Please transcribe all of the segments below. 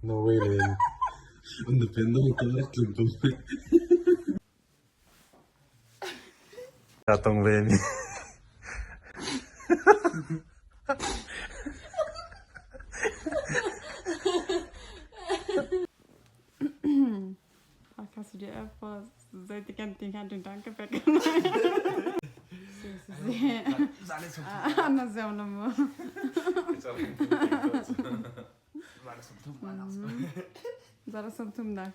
Norway le independent ka rak tlung ko. Ka tong ve mi. Hast du dir einfach seit die ganzen Tag danke pek. Ana zeu na mu. Zara som thum nak.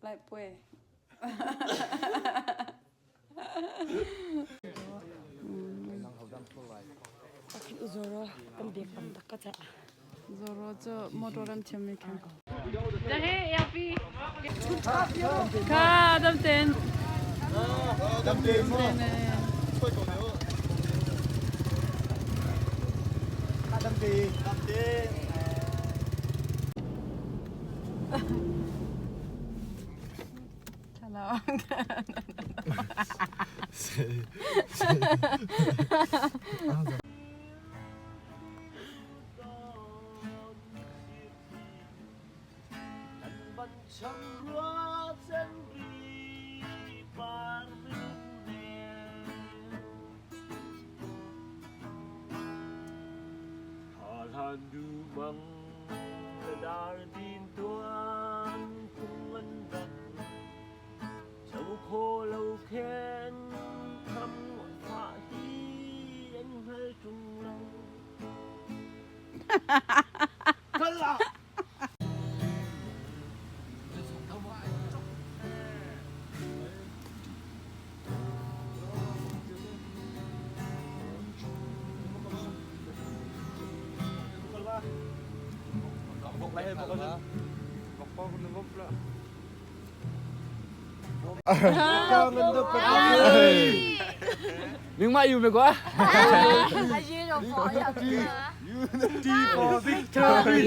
Lai pue. Zoro kan biak tam tak ka ca. Zoro cu motor an thiam mi kha. Kha dam ten. Dam ten mo. Dam te. Dam te. Hello. Mingmah yu me kwa. Unity for victory!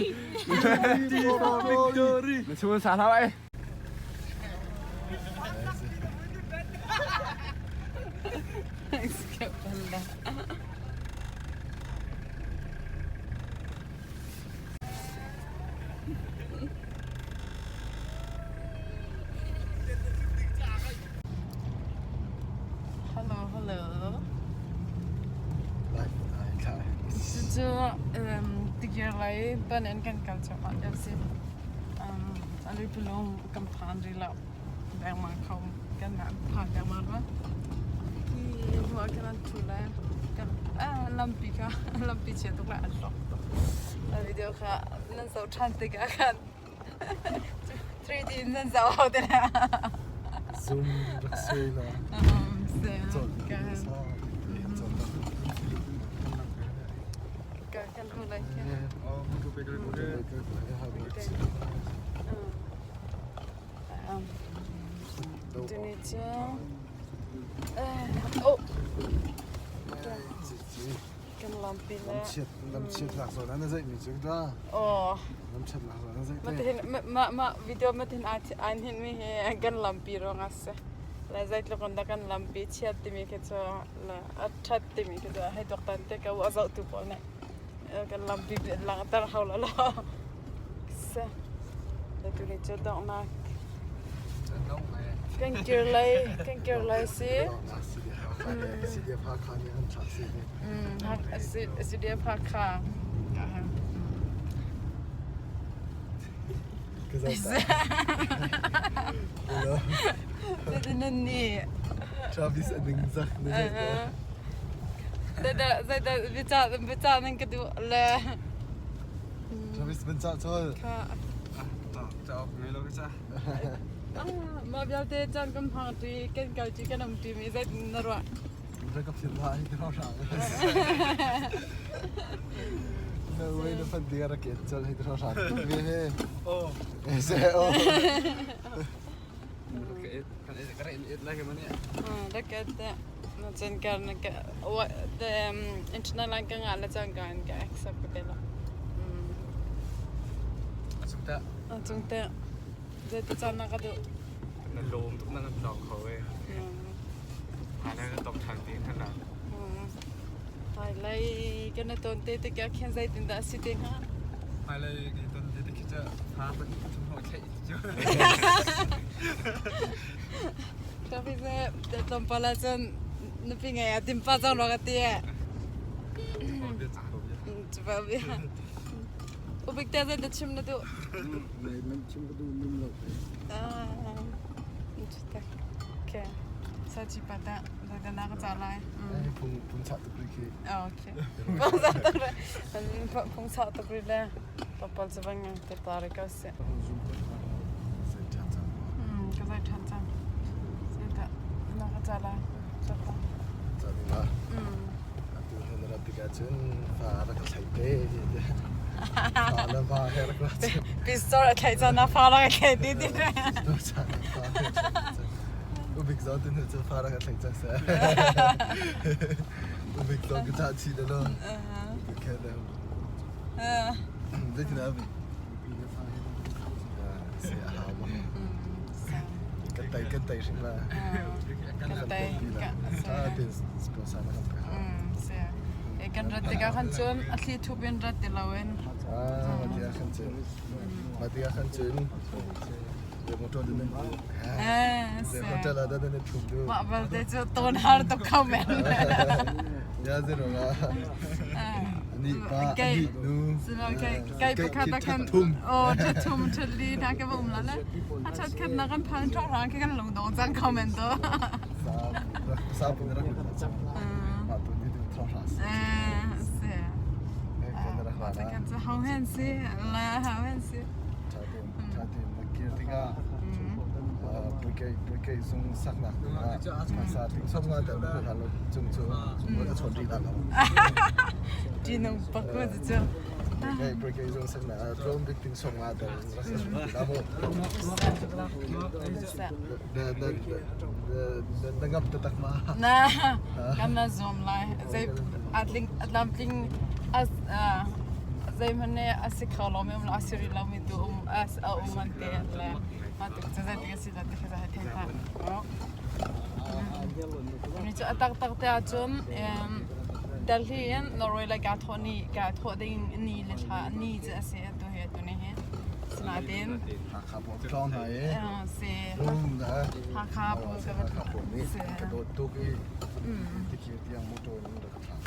Unity for victory! Na chung sa hlau ai. Hello, hello. Cucu tikir lei ban in kan kal cuahmah lio si. Alipulung kan phan rih lo. Dengmang kho kan phan dengmang rua. Hi hnu ah khan an thu le lampi kha lampi chia tuk le an hlok tuk. Video kha nan zoh ṭhan tikah khan 3D in nan zoh hau te la. Zoom rak suai la. Kan hmu lai. Tuni cu oh kan lampi le Lamchiat lak zawn ah na zeih mi cu da. Oh. Lamchiat lak zawn na zeih te. Matihin ma ma video matihin an hin mi hi kan lampi ruang a si. La zeitluk in dah kan lampi chiat timi khi cu la a ṭhat timi khi cu hei tuaktan te ko a zohtu pawl nih kan lampi langhter hau lo lo. Si. Tuni cu donghnak kan kir lei kan kir lei si. CDF Hakha nih an thlah si. CDF Hakha. Nan nih. Travis a ning zak na Zeidah zeidah bica bica nan ka duh le. Travis ban cah col. Cauk ngei lo ka ca. Mah vialte caan kan hmang ṭi kan kal ṭi kan um ṭi mi zei na ruah? Rak ka philh hlah hi ka hrang. No way na fan ding rak ket col hi ka hrang. Ve he. Oh. Se oh. Ka rak in et lai ka mani. Rak ket na cun kar na ka the internet line ka ngah le cang ka in ka accept ka te la. Cung ta. Cung te. Zei te caan na ka duh? Na lawm tuk na kan tlawng kho e. Hai lai na tong ṭhan ti khan la. Hai lai kan na ton te te kya khen zei tin dah si te hnga? Hmailei kan ton te khi cu fa pahnih pathum hong thlaih cu. Trafi se tlawmpal ahcun nupi ngei ah timpa cang rua ka ti eh. Cuba bia. Ubik te zei ta chim na duh? Man chim ka duh nim lo. Ah, Okay. Sa chi pata da na ka cha lai. Phung phung cha tuk ri khi. Okay. Phung cha tuk ri. Phung cha tuk ri le. Papal chu bang te tare ka se. Ka zai than cang. Sai ta na ka cha lai. Cha pa. Cha la. Atu hen rat tikah cun fa rak ka thlai te. Fa le va he rak ra cun. Pistol a thlai cang na fa rak a thlai ti ti. Ubik zaw tu nu cu fa rak a thlai cang seh. Ubik zaw ka cah chih da lo. Ubik he da. Zeitin ah bi? Si a hau ma. Kan tai kan tai hrim la. Kan tai. Tha tin sponsor na kan pe. Si. E kan rat tikah khan cun a thli thup in rat ti loin. Ah, mati ah khan cun. Mati ah khan cun. Motor din Hotel ah da na thum du. Mah balte cu ton har tuk kho men. Ya zero nga. Ani pa ani nu. Kai pakhat ah khan oh thathum thatli na ka um la le. A that khat na kan phan thok rang khi kan lung dong cang kho men to. Sa sa pun rak Ma tu ni tu thong ra. Eh se. Kan rak la. Kan chu hau hen si la hau hen si. Kir tikah puikei zung saknak dingah phaisa ting som nga deuh na hlan lo cung cu a chawn rih la lo. Ṭihnung bak ma cu. Puikei puikei zung saknak ah tlawm bik ting som nga deuh rak la mu. Na na na ngam taktak ma? Na kan na zuam lai. Zei atling atlamtling as zeihmanh nih a si kho lomi um lo a si rih lomi tu um a um an ti le mah tuk cu zeitik a si lo ti khi hei thei hlah. Mi cu a taktak te ahcun Delhi in Norway lei kaa thawh ni kaa thawh ding ni le thla ni cu a si atu hi atu ni hi. Sinain Hakha pawl tlawng hna i si rum na Hakha pawl ka va Hakha pawl nih ka dawt tuk i tikir tiang motor in rak ka thlah.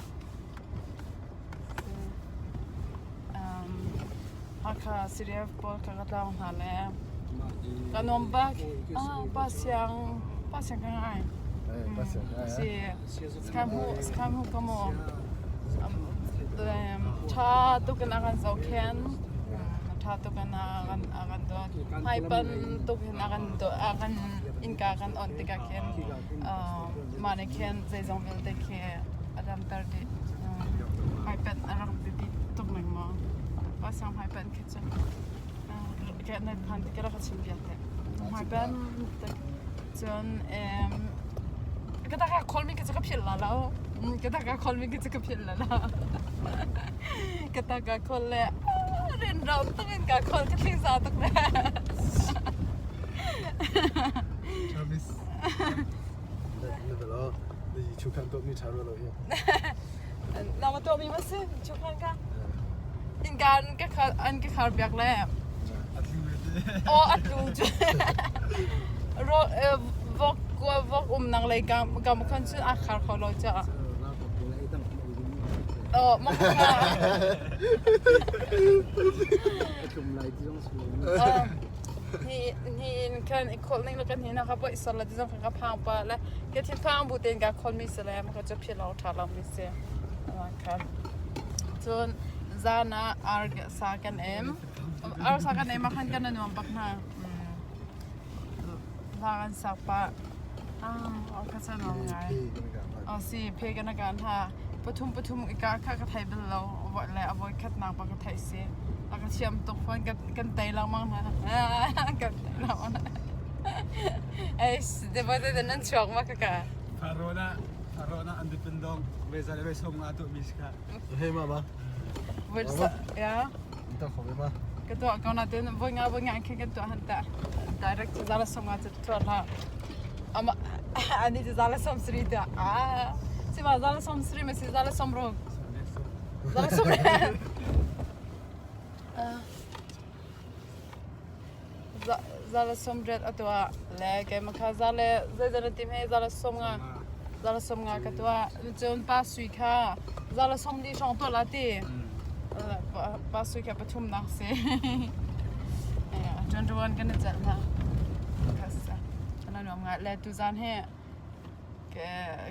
Hakha CDF pawl kha ka tlawng hna le ka nuam bak. Ah, pa siang, pa siang ka ngai. Pa siang ka ngai. Si, sakhan hu, sakhan hu ka mu. Tha tuk in a kan zohkhen. Tha tuk in a kan a kan dawt. Hmaipan tuk in a kan dawt, a kan innka kan on tikah khin mah nih khin zeizong vialte khi a damter dih. Hmaipenh a rak biapi tuk ning maw? Pasang hmaipenh khi cu ke na phan ti ka rak chim piak te. Hmaipenh cun ka ta ka call mi ka cu ka philh la lo. Ka ta ka call mi ka cu ka philh la lo. Ka ta ka call le rin ram tuk in ka call ka thling za tuk le. Travis. Na belo. Chukhan to mi tha ro lo hi. Na ma to mi ma si chukhan ka. In kan ka khar an ka khar piak le. O atlu chu. Ro vok vok um nang lei kam kam khan chu a khar kho lo cha. Oh, ma ka. Ni ni in kan i khol ning le kan hi na ka poi sal la ti zong ka phang pa le ke thin phang bu ten ka khol mi se le ma ka chu phi lo tha lo mi se khan cun zan ah ar sa kan em ar sa kan em ah khan kan nuam bak hna la kan sak pa ah ka chan ngai oh si phe kan kan ha pathum pathum i ka kha ka thei bal lo le a voi khat nak ba ka thei si a ka thiam tuk fawn kan kan tei lengmang hna kan tei lengmang hna ei de voi de nan chuak ma ka ka Farona Farona an dipendong ve za le ve som nga tu mi si kha Hei ma ma. Voi ya Ta kho ve ma. Ka tuah ko na tin voi nga voi nga khin kan tuah han ta direct chu zala som nga chu tuah la ama ani chu zala som sri ta a si ma zala som sri ma si zala som ro zala som re Za le 80 a tuah le keimah kha za le zeizat na tim he za le 50 za le 50 ka tuah. Cun pa sui kha za le 40 hrawng tuah la ti. Pa sui kha pathumnak si. Ṭuan kan i celh hna. Kan nuam ngai le tuzan hi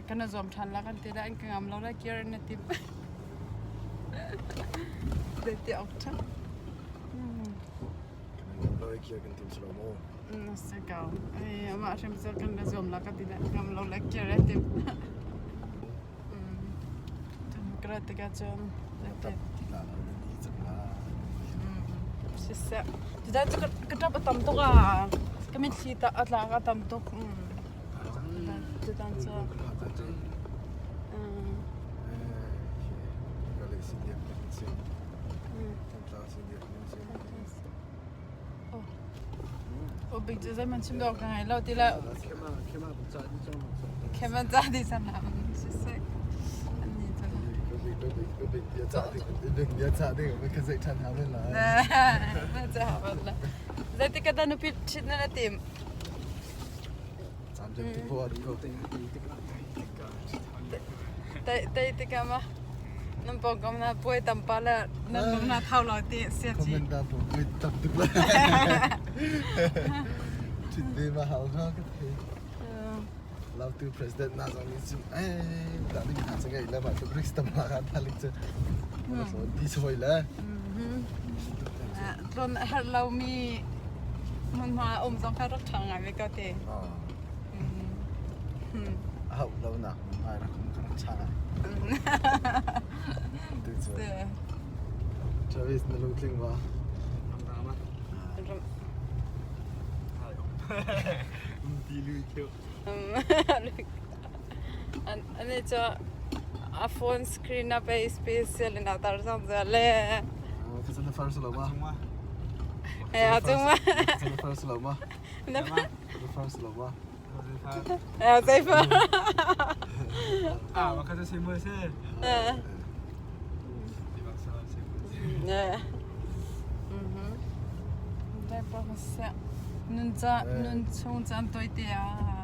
kan i zuam ṭhan la kan ti la an ka ngam lo la kir na tim. Zeiti awk ṭha. Kan ngam lo i kir kan tim si lo maw? Na si ko. Ai amah hrim cu kan i zuam la ka ti la ngam lo le kir a tim. Ka tikah cun La lo na ni cang la. Siseh. Tutan cu ka ṭap a tam tuk ah. Ka mitthli ta a tlak a tam tuk. Tutan cu. Ka le si diak kan si. Tla si diak kan si. Oh, big cu zeihmanh chim dawk ka ngei lo ti lo. Kheman ca di san ha. Siseh. An ni cu. Bia ca ding ka zei ṭhan ha men lai. Na ca ha men la. Zeitik ka dah nupi ṭhit na na tim? Caan rem ti po ko. Tai tai tikah ma nan pawngkam na puai tampa le nan lung na thau lo ti sia ci. Comment da po puai tam tuk la. Ṭhit ve ma hau ha ka thei. Lautu president na zong nih cun eh dah ding hna cu ngei le mah cu risk tam la kan thalik cu. Ti soi le. Tlon har lo mi hmunhma um zong kha rak ṭha ngai ve ko te. Hauh lo nak hmunhma rak um ka rak ṭha ngai. Tu cu. Travis na lungtling ma? Ti lu theu. Ani cu a phone screen a pei special in a tar zong cu le. Ka na first lo ma? Eh, a cung ma? Ka na first lo ma? Na first lo ma? Eh, zei fa? Ah, maka tu same se. Eh. Di bangsa same. Eh. Mhm. Dai pa sa. Nun ca nun chung caan tawi te ah.